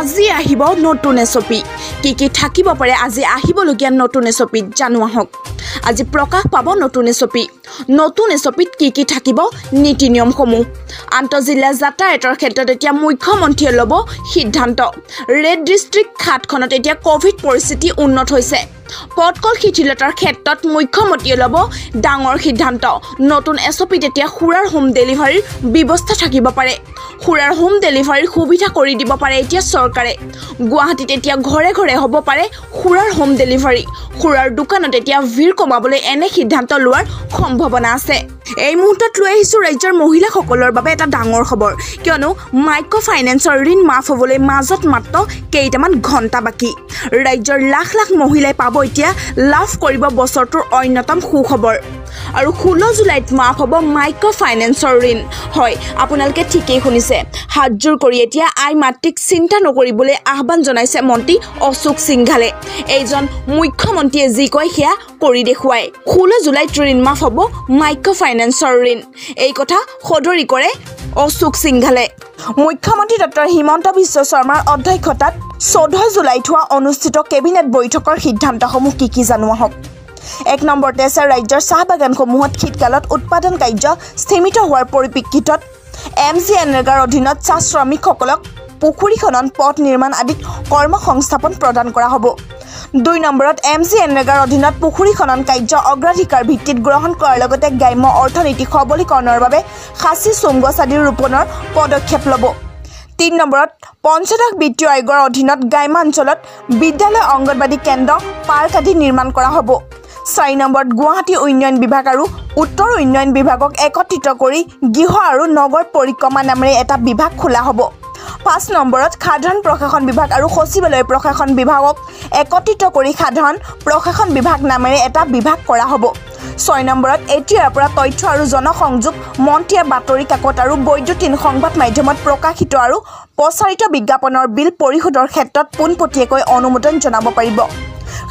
আজি আহিব নতুন এছঅ'পি। কি কি থাকিব পাৰে আজি আহিবলগীয়া নতুন এছঅ'পিত, জানো আহক। আজি প্ৰকাশ পাব নতুন এছঅ'পি। নতুন এছঅ'পিত কি কি থাকিব নীতি নিয়মসমূহ। আন্তঃজিলা যাতায়াতৰ ক্ষেত্ৰত এতিয়া মুখ্যমন্ত্ৰীয়ে ল'ব সিদ্ধান্ত। ৰেড ডিষ্ট্ৰিক্ট 7খনত এতিয়া ক'ভিড পৰিস্থিতি উন্নত হৈছে। পটকল শিথিলতাৰ ক্ষেত্ৰত মুখ্যমন্ত্ৰীয়ে ল'ব ডাঙৰ সিদ্ধান্ত। নতুন এছঅ'পিত এতিয়া সুৰাৰ হোম ডেলিভাৰীৰ ব্যৱস্থা থাকিব পাৰে। সুৰাৰ হোম ডেলিভাৰীৰ সুবিধা কৰি দিব পাৰে এতিয়া চৰকাৰে। গুৱাহাটীত এতিয়া ঘৰে ঘৰে হ'ব পাৰে সুৰাৰ হোম ডেলিভাৰী। সুৰাৰ দোকানত এতিয়া ভিৰ কমাবলৈ এনে সিদ্ধান্ত লোৱাৰ সম্ভাৱনা আছে। এই মুহূৰ্তত লৈ আহিছোঁ ৰাজ্যৰ মহিলাসকলৰ বাবে এটা ডাঙৰ খবৰ, কিয়নো মাইক্ৰ' ফাইনেন্সৰ ঋণ মাফ হ'বলৈ মাজত মাত্ৰ কেইটামান ঘণ্টা বাকী। ৰাজ্যৰ লাখ লাখ মহিলাই পাব এতিয়া, লাভ কৰিব বছৰটোৰ অন্যতম সুখবৰ আৰু 16 জুলাইত মাফ হ'ব মাইক্ৰ' ফাইনেন্সৰ ঋণ। হয়, আপোনালোকে ঠিকেই শুনিছে। হাতযোৰ কৰি এতিয়া আই মাতৃক চিন্তা নকৰিবলৈ আহ্বান জনাইছে মন্ত্ৰী অশোক সিংঘালে। এইজন মুখ্যমন্ত্ৰীয়ে যি কয় সেয়া কৰি দেখুৱায়। 16 জুলাইত ঋণ মাফ হ'ব মাইক্ৰ' ফাইনেন্সৰ ঋণ, এই কথা সদৰি কৰে অশোক সিংঘালে। মুখ্যমন্ত্ৰী ডক্টৰ হিমন্ত বিশ্ব শৰ্মাৰ অধ্যক্ষতাত 14 জুলাইত হোৱা অনুষ্ঠিত কেবিনেট বৈঠকৰ সিদ্ধান্তসমূহ কি কি, জানো আহক। 1 নম্বৰতে আছে, ৰাজ্যৰ চাহ বাগানসমূহত শীতকালত উৎপাদন কাৰ্য স্থিমিত হোৱাৰ পৰিপ্ৰেক্ষিতত এম জি এনৰেগাৰ অধীনত চাহ শ্ৰমিকসকলক পুখুৰী খনন, পথ নিৰ্মাণ আদিত কৰ্মসংস্থাপন প্ৰদান কৰা হ'ব। 2 নম্বৰত, এম জি এনৰেগাৰ অধীনত পুখুৰী খনন কাৰ্য অগ্ৰাধিকাৰ ভিত্তিত গ্ৰহণ কৰাৰ লগতে গ্ৰাম্য অৰ্থনীতি সবলীকৰণৰ বাবে সাঁচি, চুম গছ আদি ৰোপণৰ পদক্ষেপ ল'ব। 3 নম্বৰত, পঞ্চদশ বিত্তীয় আয়োগৰ অধীনত গ্ৰাম্যাঞ্চলত বিদ্যালয়, অংগনবাড়ী কেন্দ্ৰ, পাৰ্ক আদি নিৰ্মাণ কৰা হ'ব। 4 নম্বৰত, গুৱাহাটী উন্নয়ন বিভাগ আৰু উত্তৰ উন্নয়ন বিভাগক একত্ৰিত কৰি গৃহ আৰু নগৰ পৰিক্ৰমা নামেৰে এটা বিভাগ খোলা হ'ব। 5 নম্বৰত, সাধাৰণ প্ৰশাসন বিভাগ আৰু সচিবালয় প্ৰশাসন বিভাগক একত্ৰিত কৰি সাধাৰণ প্ৰশাসন বিভাগ নামেৰে এটা বিভাগ কৰা হ'ব। 6 নম্বৰত, এতিয়াৰ পৰা তথ্য আৰু জনসংযোগ মন্ত্ৰীয়ে বাতৰি কাকত আৰু বৈদ্যুতিন সংবাদ মাধ্যমত প্ৰকাশিত আৰু প্ৰচাৰিত বিজ্ঞাপনৰ বিল পৰিশোধৰ ক্ষেত্ৰত পোনপটীয়াকৈ অনুমোদন জনাব পাৰিব।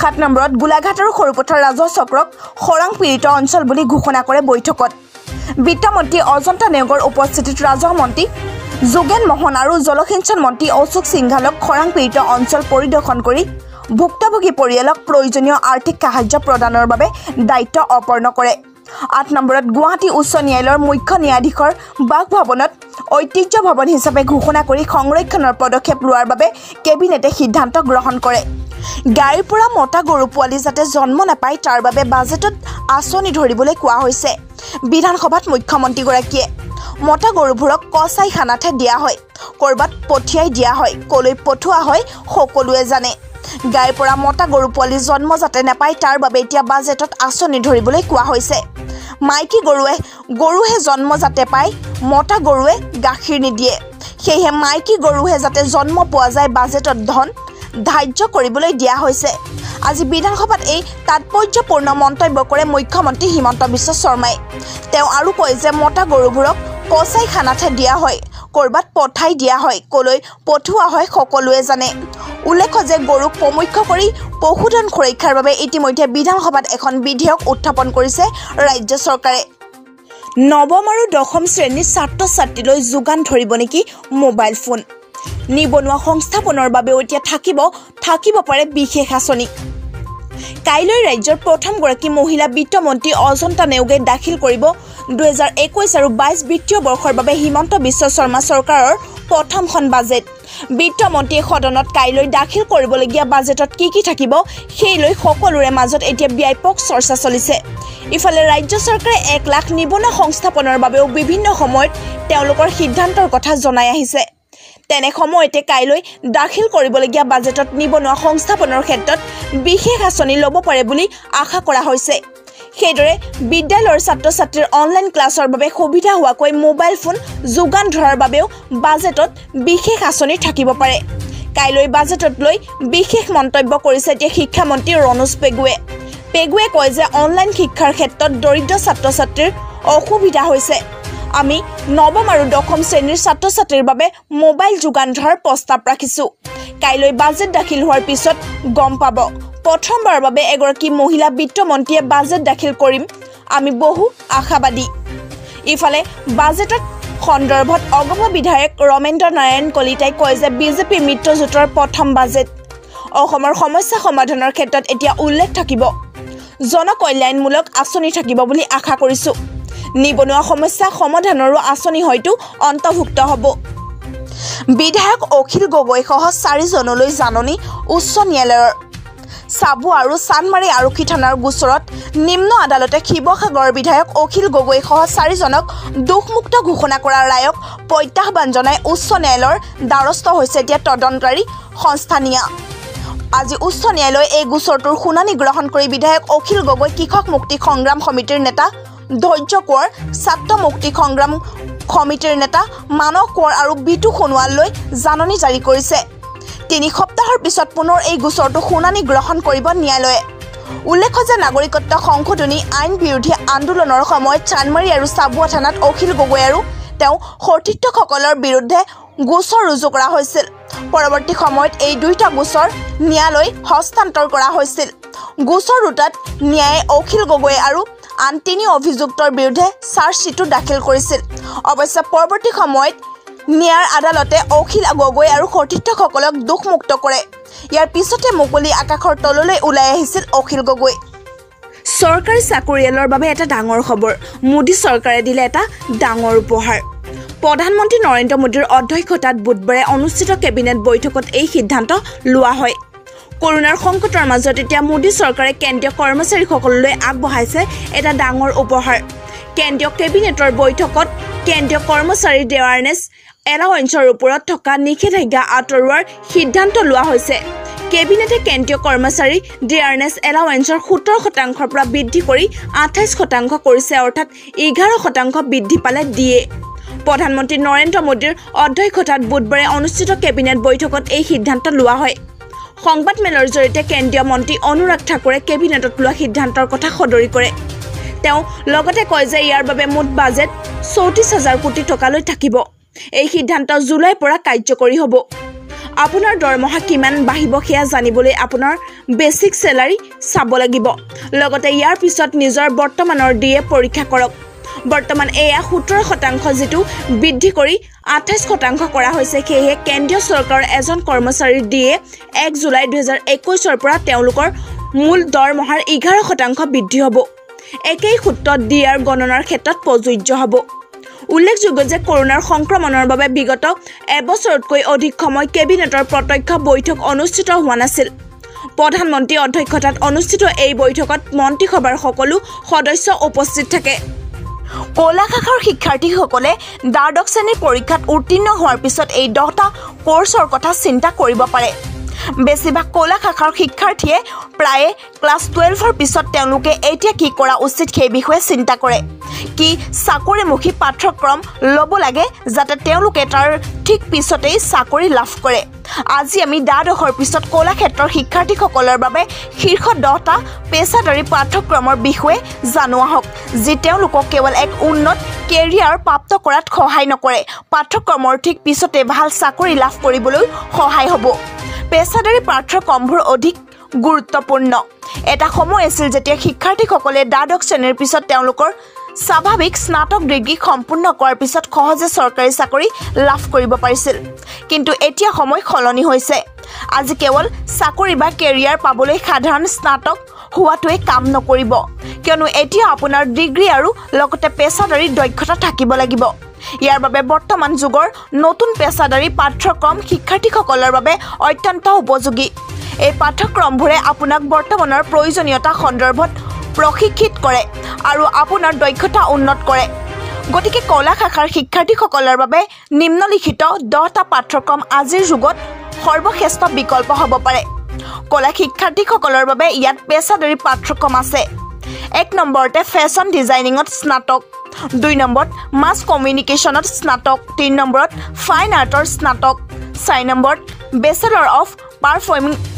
7 নম্বৰত, গোলাঘাট আৰু সৰুপথাৰ ৰাজহ চক্ৰক খৰাং পীড়িত অঞ্চল বুলি ঘোষণা কৰে বৈঠকত। বিত্তমন্ত্ৰী অজন্তা নেওগৰ উপস্থিতিত ৰাজহ মন্ত্ৰী যোগেন মহন আৰু জলসিঞ্চন মন্ত্ৰী অশোক সিংঘালক খৰাং পীড়িত অঞ্চল পৰিদৰ্শন কৰি ভুক্তভোগী পৰিয়ালক প্ৰয়োজনীয় আৰ্থিক সাহায্য প্ৰদানৰ বাবে দায়িত্ব অৰ্পণ কৰে। 8 নম্বৰত, গুৱাহাটী উচ্চ ন্যায়ালয়ৰ মুখ্য ন্যায়াধীশৰ বাসভৱনত ঐতিহ্য ভৱন হিচাপে ঘোষণা কৰি সংৰক্ষণৰ পদক্ষেপ লোৱাৰ বাবে কেবিনেটে সিদ্ধান্ত গ্ৰহণ কৰে। গাইৰ পৰা মতা গৰু পোৱালি যাতে জন্ম নাপায় তাৰ বাবে বাজেটত আঁচনি ধৰিবলৈ কোৱা হৈছে বিধানসভাত মুখ্যমন্ত্ৰীগৰাকীয়ে। মতা গৰুবোৰক কচাইখানাতহে দিয়া হয়, ক'ৰবাত পঠিয়াই দিয়া হয়, ক'লৈ পঠোৱা হয় সকলোৱে জানে। গাইৰ পৰা মতা গৰু পোৱালি জন্ম যাতে নাপায় তাৰ বাবে এতিয়া বাজেটত আঁচনি ধৰিবলৈ কোৱা হৈছে। মাইকী গৰুৱে গৰুহে জন্ম যাতে পায়, মতা গৰুৱে গাখীৰ নিদিয়ে। সেয়েহে মাইকী গৰুহে যাতে জন্ম পোৱা যায় বাজেটত ধন ধাৰ্য কৰিবলৈ দিয়া হৈছে। আজি বিধানসভাত এই তাৎপৰ্যপূৰ্ণ মন্তব্য কৰে মুখ্যমন্ত্ৰী হিমন্ত বিশ্ব শৰ্মাই। তেওঁ আৰু কয় যে মতা গৰুবোৰক কচাইখানাতহে দিয়া হয়, ক'ৰবাত পঠাই দিয়া হয়, ক'লৈ পঠোৱা হয় সকলোৱে জানে। উল্লেখ্য যে গৰুক প্ৰমুখ্য কৰি পশুধন সুৰক্ষাৰ বাবে ইতিমধ্যে বিধানসভাত এখন বিধেয়ক উত্থাপন কৰিছে ৰাজ্য চৰকাৰে। নৱম আৰু দশম শ্ৰেণীৰ ছাত্ৰ ছাত্ৰীলৈ যোগান ধৰিব নেকি মোবাইল ফোন? নিবনুৱা সংস্থাপনৰ বাবেও এতিয়া থাকিব পাৰে বিশেষ আঁচনি। কাইলৈ ৰাজ্যৰ প্ৰথমগৰাকী মহিলা বিত্তমন্ত্ৰী অজন্তা নেওগে দাখিল কৰিব 2021 আৰু 22 বিত্তীয় বৰ্ষৰ বাবে হিমন্ত বিশ্ব শৰ্মা চৰকাৰৰ প্ৰথমখন বাজেট। বিত্তমন্ত্ৰীয়ে সদনত কাইলৈ দাখিল কৰিবলগীয়া বাজেটত কি কি থাকিব সেই লৈ সকলোৰে মাজত এতিয়া ব্যাপক চৰ্চা চলিছে। ইফালে ৰাজ্য চৰকাৰে 1 লাখ নিবনুৱা সংস্থাপনৰ বাবেও বিভিন্ন সময়ত তেওঁলোকৰ সিদ্ধান্তৰ কথা জনাই আহিছে। তেনে সময়তে কাইলৈ দাখিল কৰিবলগীয়া বাজেটত নিবনুৱা সংস্থাপনৰ ক্ষেত্ৰত বিশেষ আঁচনি ল'ব পাৰে বুলি আশা কৰা হৈছে। সেইদৰে বিদ্যালয়ৰ ছাত্ৰ ছাত্ৰীৰ অনলাইন ক্লাছৰ বাবে সুবিধা হোৱাকৈ মোবাইল ফোন যোগান ধৰাৰ বাবেও বাজেটত বিশেষ আঁচনি থাকিব পাৰে। কাইলৈ বাজেটত লৈ বিশেষ মন্তব্য কৰিছে এতিয়া শিক্ষামন্ত্ৰী ৰণোজ পেগুৱে। পেগুৱে কয় যে অনলাইন শিক্ষাৰ ক্ষেত্ৰত দৰিদ্ৰ ছাত্ৰ ছাত্ৰীৰ অসুবিধা হৈছে। আমি নৱম আৰু দশম শ্ৰেণীৰ ছাত্ৰ ছাত্ৰীৰ বাবে মোবাইল যোগান ধৰাৰ প্ৰস্তাৱ ৰাখিছোঁ। কাইলৈ বাজেট দাখিল হোৱাৰ পিছত গম পাব। প্ৰথমবাৰৰ বাবে এগৰাকী মহিলা বিত্তমন্ত্ৰীয়ে বাজেট দাখিল কৰিম, আমি বহু আশাবাদী। ইফালে বাজেটত সন্দৰ্ভত অগপ বিধায়ক ৰমেন্দ্ৰ নাৰায়ণ কলিতাই কয় যে বিজেপি মিত্ৰজোঁটৰ প্ৰথম বাজেট অসমৰ সমস্যা সমাধানৰ ক্ষেত্ৰত এতিয়া উল্লেখ থাকিব, জনকল্যাণমূলক আঁচনি থাকিব বুলি আশা কৰিছোঁ। নিবনুৱা সমস্যা সমাধানৰো আঁচনি হয়তো অন্তৰ্ভুক্ত হ'ব। বিধায়ক অখিল গগৈসহ চাৰিজনলৈ জাননী উচ্চ ন্যায়ালয়ৰ। চাবুৱা আৰু চানমাৰী আৰক্ষী থানাৰ গোচৰত নিম্ন আদালতে শিৱসাগৰৰ বিধায়ক অখিল গগৈসহ চাৰিজনক দোষমুক্ত ঘোষণা কৰা ৰায়ক প্ৰত্যাহ্বান জনাই উচ্চ ন্যায়ালয়ৰ দ্বাৰস্থ হৈছে এতিয়া তদন্তকাৰী সংস্থা নিয়া। আজি উচ্চ ন্যায়ালয়ে এই গোচৰটোৰ শুনানি গ্ৰহণ কৰি বিধায়ক অখিল গগৈ, কৃষক মুক্তি সংগ্ৰাম সমিতিৰ নেতা ধৈৰ্য কোঁৱৰ, ছাত্ৰ মুক্তি সংগ্ৰাম সমিতিৰ নেতা মানস কোঁৱৰ আৰু বিতু সোণোৱাললৈ জাননী জাৰি কৰিছে। 3 সপ্তাহৰ পিছত পুনৰ এই গোচৰটো শুনানি গ্ৰহণ কৰিব ন্যায়ালয়ে। উল্লেখ্য যে নাগৰিকত্ব সংশোধনী আইন বিৰোধী আন্দোলনৰ সময়ত চানমাৰী আৰু চাবুৱা থানাত অখিল গগৈ আৰু তেওঁ সতীৰ্থসকলৰ বিৰুদ্ধে গোচৰ ৰুজু কৰা হৈছিল। পৰৱৰ্তী সময়ত এই দুয়োটা গোচৰ ন্যায়ালয় হস্তান্তৰ কৰা হৈছিল। গোচৰ দুটাত ন্যায়ে অখিল গগৈ আৰু আন 3 অভিযুক্তৰ বিৰুদ্ধে চাৰ্জশ্বীটো দাখিল কৰিছিল। অৱশ্যে পৰৱৰ্তী সময়ত ন্যায়ৰ আদালতে অখিল গগৈ আৰু সতীৰ্থসকলক দোষমুক্ত কৰে। ইয়াৰ পিছতে মুকলি আকাশৰ তললৈ ওলাই আহিছিল অখিল গগৈ। চৰকাৰী চাকৰিয়ালৰ বাবে এটা ডাঙৰ খবৰ, মোদী চৰকাৰে দিলে এটা ডাঙৰ উপহাৰ। প্ৰধানমন্ত্ৰী নৰেন্দ্ৰ মোদীৰ অধ্যক্ষতাত বুধবাৰে অনুষ্ঠিত কেবিনেট বৈঠকত এই সিদ্ধান্ত লোৱা হয়। কৰোণাৰ সংকটৰ মাজত এতিয়া মোদী চৰকাৰে কেন্দ্ৰীয় কৰ্মচাৰীসকললৈ আগবঢ়াইছে এটা ডাঙৰ উপহাৰ। কেন্দ্ৰীয় কেবিনেটৰ বৈঠকত কেন্দ্ৰীয় কৰ্মচাৰীৰ ডিয়াৰনেছ এলাৱেন্সৰ ওপৰত থকা নিষেধাজ্ঞা আঁতৰোৱাৰ সিদ্ধান্ত লোৱা হৈছে। কেবিনেটে কেন্দ্ৰীয় কৰ্মচাৰী ডিয়াৰনেছ এলাৱেন্সৰ 17%ৰ পৰা বৃদ্ধি কৰি 28% কৰিছে, অৰ্থাৎ 11% বৃদ্ধি পালে ডিএ। প্ৰধানমন্ত্ৰী নৰেন্দ্ৰ মোদীৰ অধ্যক্ষতাত বুধবাৰে অনুষ্ঠিত কেবিনেট বৈঠকত এই সিদ্ধান্ত লোৱা হয়। সংবাদমেলৰ জৰিয়তে কেন্দ্ৰীয় মন্ত্ৰী অনুৰাগ ঠাকুৰে কেবিনেটত লোৱা সিদ্ধান্তৰ কথা সদৰি কৰে। তেওঁ লগতে কয় যে ইয়াৰ বাবে মুঠ বাজেট 34,000 কোটি টকালৈ থাকিব। এই সিদ্ধান্ত জুলাইৰ পৰা কাৰ্যকৰী হ'ব। আপোনাৰ দৰমহা কিমান বাঢ়িব সেয়া জানিবলৈ আপোনাৰ বেচিক চেলাৰী চাব লাগিব। লগতে ইয়াৰ পিছত নিজৰ বৰ্তমানৰ ডিএ পৰীক্ষা কৰক। বৰ্তমান এয়া 17%, যিটো বৃদ্ধি কৰি 28% কৰা হৈছে। সেয়েহে কেন্দ্ৰীয় চৰকাৰৰ এজন কৰ্মচাৰীৰ ডিএ 1 জুলাই 2021ৰ পৰা তেওঁলোকৰ মূল দৰমহাৰ 11% বৃদ্ধি হ'ব। একেই সূত্ৰত ডিআৰ গণনাৰ ক্ষেত্ৰত প্ৰযোজ্য হ'ব। উল্লেখযোগ্য যে কৰোণাৰ সংক্ৰমণৰ বাবে বিগত এবছৰতকৈ অধিক সময় কেবিনেটৰ প্ৰত্যক্ষ বৈঠক অনুষ্ঠিত হোৱা নাছিল। প্ৰধানমন্ত্ৰীৰ অধ্যক্ষতাত অনুষ্ঠিত এই বৈঠকত মন্ত্ৰীসভাৰ সকলো সদস্য উপস্থিত থাকে। কলা শাখাৰ শিক্ষাৰ্থীসকলে দ্বাদশ শ্ৰেণীৰ পৰীক্ষাত উত্তীৰ্ণ হোৱাৰ পিছত এই 10টা কৰ্চৰ কথা চিন্তা কৰিব পাৰে। বেছিভাগ কলা শাখাৰ শিক্ষাৰ্থীয়ে প্ৰায়ে ক্লাছ 12ৰ পিছত তেওঁলোকে এতিয়া কি কৰা উচিত সেই বিষয়ে চিন্তা কৰে। কি চাকৰিমুখী পাঠ্যক্ৰম ল'ব লাগে যাতে তেওঁলোকে তাৰ ঠিক পিছতেই চাকৰি লাভ কৰে। আজি আমি দ্বাদশৰ পিছত কলা ক্ষেত্ৰৰ শিক্ষাৰ্থীসকলৰ বাবে শীৰ্ষ 10টা পেছাদাৰী পাঠ্যক্ৰমৰ বিষয়ে জানো আহক, যি তেওঁলোকক কেৱল এক উন্নত কেৰিয়াৰ প্ৰাপ্ত কৰাত সহায় নকৰে, পাঠ্যক্ৰমৰ ঠিক পিছতে ভাল চাকৰি লাভ কৰিবলৈ সহায় হ'ব। পেছাদাৰী পাঠ্যক্ৰমবোৰ অধিক গুৰুত্বপূৰ্ণ। এটা সময় আছিল যেতিয়া শিক্ষাৰ্থীসকলে দ্বাদশ শ্ৰেণীৰ পিছত তেওঁলোকৰ স্বাভাৱিক স্নাতক ডিগ্ৰী সম্পূৰ্ণ কৰাৰ পিছত সহজে চৰকাৰী চাকৰি লাভ কৰিব পাৰিছিল। কিন্তু এতিয়া সময় সলনি হৈছে। আজি কেৱল চাকৰি বা কেৰিয়াৰ পাবলৈ সাধাৰণ স্নাতক হোৱাটোৱে কাম নকৰিব, কিয়নো এতিয়া আপোনাৰ ডিগ্ৰী আৰু লগতে পেছাদাৰী দক্ষতা থাকিব লাগিব। ইয়াৰ বাবে বৰ্তমান যুগৰ নতুন পেছাদাৰী পাঠ্যক্ৰম শিক্ষাৰ্থীসকলৰ বাবে অত্যন্ত উপযোগী। এই পাঠ্যক্ৰমবোৰে আপোনাক বৰ্তমানৰ প্ৰয়োজনীয়তা সন্দৰ্ভত প্ৰশিক্ষিত কৰে আৰু আপোনাৰ দক্ষতা উন্নত কৰে। গতিকে কলা শাখাৰ শিক্ষাৰ্থীসকলৰ বাবে নিম্নলিখিত 10টা পাঠ্যক্ৰম আজিৰ যুগত সৰ্বশ্ৰেষ্ঠ বিকল্প হ'ব পাৰে। কলা শিক্ষাৰ্থীসকলৰ বাবে ইয়াত পেছাদাৰী পাঠ্যক্ৰম আছে। 1 নম্বৰতে ফেশ্বন ডিজাইনিঙত স্নাতক, 2 নম্বৰত মাছ কমিউনিকেশ্যনত স্নাতক, 3 নম্বৰত ফাইন আৰ্টৰ স্নাতক, 4 নম্বৰত বেচেলৰ অফ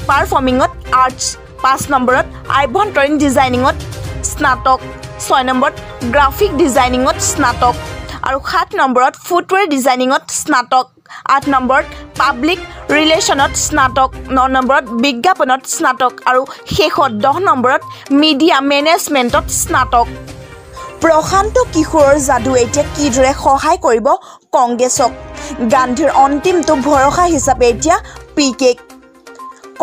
পাৰফৰ্মিঙত আৰ্টছ, 5 নম্বৰত আভ্যন্তৰীণ ডিজাইনিঙত স্নাতক, 6 নম্বৰত গ্ৰাফিক ডিজাইনিঙত স্নাতক আৰু 7 নম্বৰত ফুটৱেৰ ডিজাইনিঙত স্নাতক, 8 নম্বৰত পাব্লিক ৰিলেশ্যনত স্নাতক, 9 নম্বৰত বিজ্ঞাপনত স্নাতক আৰু শেষত 10 নম্বৰত মিডিয়া মেনেজমেণ্টত স্নাতক। প্ৰশান্ত কিশোৰৰ যাদু এতিয়া কিদৰে সহায় কৰিব কংগ্ৰেছক? গান্ধীৰ অন্তিমটো ভৰসা হিচাপে এতিয়া পি কেক।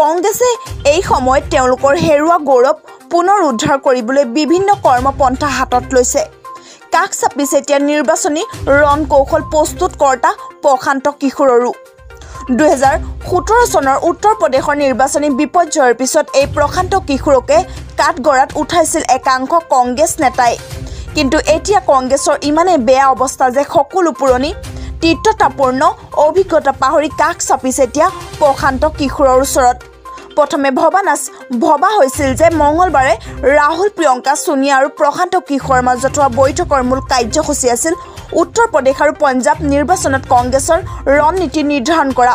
কংগ্ৰেছে এই সময়ত তেওঁলোকৰ হেৰুৱা গৌৰৱ পুনৰ উদ্ধাৰ কৰিবলৈ বিভিন্ন কৰ্মপন্থা হাতত লৈছে। কাষ চাপিছে এতিয়া নিৰ্বাচনী ৰণকৌশল প্ৰস্তুতকৰ্তা প্ৰশান্ত কিশোৰৰো। 2017 চনৰ উত্তৰ প্ৰদেশৰ নিৰ্বাচনী বিপৰ্যয়ৰ পিছত এই প্ৰশান্ত কিশোৰকে কাঠগড়াত উঠাইছিল একাংশ কংগ্ৰেছ নেতাই। কিন্তু এতিয়া কংগ্ৰেছৰ ইমানেই বেয়া অৱস্থা যে সকলো পুৰণি তিক্ততাপূৰ্ণ অভিজ্ঞতা পাহৰি কাষ চাপিছে এতিয়া প্ৰশান্ত কিশোৰৰ ওচৰত। প্ৰথমে ভবা হৈছিল যে মঙলবাৰে ৰাহুল, প্ৰিয়ংকা, ছোনিয়া আৰু প্ৰশান্ত কিশোৰৰ মাজত হোৱা বৈঠকৰ মূল কাৰ্যসূচী আছিল উত্তৰ প্ৰদেশ আৰু পঞ্জাৱ নিৰ্বাচনত কংগ্ৰেছৰ ৰণনীতি নিৰ্ধাৰণ কৰা।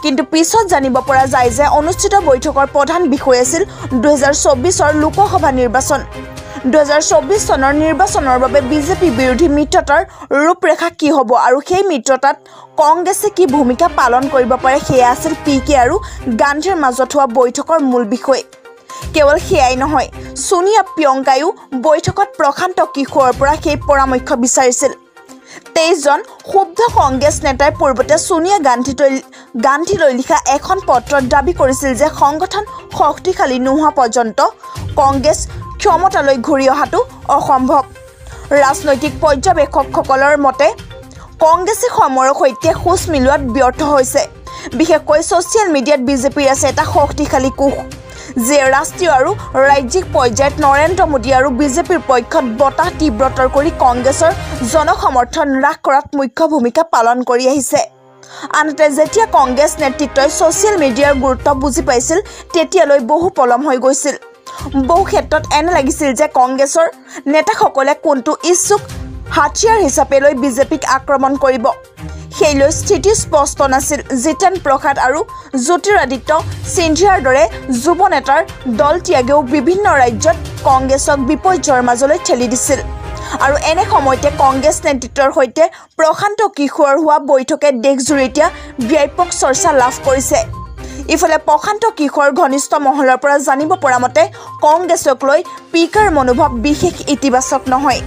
কিন্তু পিছত জানিব পৰা যায় যে অনুষ্ঠিত বৈঠকৰ প্ৰধান বিষয় আছিল 2024ৰ লোকসভা নিৰ্বাচন। 2024 চনৰ নিৰ্বাচনৰ বাবে বিজেপি বিৰোধী মিত্ৰতাৰ ৰূপৰেখা কি হ'ব আৰু সেই মিত্ৰতাত কংগ্ৰেছে কি ভূমিকা পালন কৰিব পাৰে, সেয়া আছিল পি কে আৰু গান্ধীৰ মাজত হোৱা বৈঠকৰ মূল বিষয়। কেৱল সেয়াই নহয়, ছোনিয়া, প্ৰিয়ংকায়ো বৈঠকত প্ৰশান্ত কিশোৰৰ পৰা সেই পৰামৰ্শ বিচাৰিছিল। 23জন ক্ষুব্ধ কংগ্ৰেছ নেতাই পূৰ্বতে ছোনিয়া গান্ধীলৈ লিখা এখন পত্ৰত দাবী কৰিছিল যে সংগঠন শক্তিশালী নোহোৱা পৰ্যন্ত কংগ্ৰেছ ক্ষমতালৈ ঘূৰি অহাটো অসম্ভৱ। ৰাজনৈতিক পৰ্যবেক্ষকসকলৰ মতে কংগ্ৰেছে সময়ৰ সৈতে খোজ মিলোৱাত ব্যৰ্থ হৈছে। বিশেষকৈ ছ'চিয়েল মিডিয়াত বিজেপিৰ আছে এটা শক্তিশালী কোষ, যিয়ে ৰাষ্ট্ৰীয় আৰু ৰাজ্যিক পৰ্যায়ত নৰেন্দ্ৰ মোদী আৰু বিজেপিৰ পক্ষত বতাহ তীব্ৰতৰ কৰি কংগ্ৰেছৰ জনসমৰ্থন হ্ৰাস কৰাত মুখ্য ভূমিকা পালন কৰি আহিছে। আনহাতে যেতিয়া কংগ্ৰেছ নেতৃত্বই ছ'চিয়েল মিডিয়াৰ গুৰুত্ব বুজি পাইছিল, তেতিয়ালৈ বহু পলম হৈ গৈছিল। বহু ক্ষেত্ৰত এনে লাগিছিল যে কংগ্ৰেছৰ নেতাসকলে কোনটো ইছ্যুক হাতিয়াৰ হিচাপে লৈ বিজেপিক আক্ৰমণ কৰিব, সেই লৈ স্থিতি স্পষ্ট নাছিল। জিতেন প্ৰসাদ আৰু জ্যোতিৰাদিত্য সিন্ধিয়াৰ দৰে যুৱ নেতাৰ দল ত্যাগেও বিভিন্ন ৰাজ্যত কংগ্ৰেছক বিপৰ্যয়ৰ মাজলৈ ঠেলি দিছিল। আৰু এনে সময়তে কংগ্ৰেছ নেতৃত্বৰ সৈতে প্ৰশান্ত কিশোৰৰ হোৱা বৈঠকে দেশজুৰি এতিয়া ব্যাপক চৰ্চা লাভ কৰিছে। ইফালে প্ৰশান্ত কিশোৰৰ ঘনিষ্ঠ মহলৰ পৰা জানিব পৰা মতে কংগ্ৰেছক লৈ পি কেৰ মনোভাৱ বিশেষ ইতিবাচক নহয়।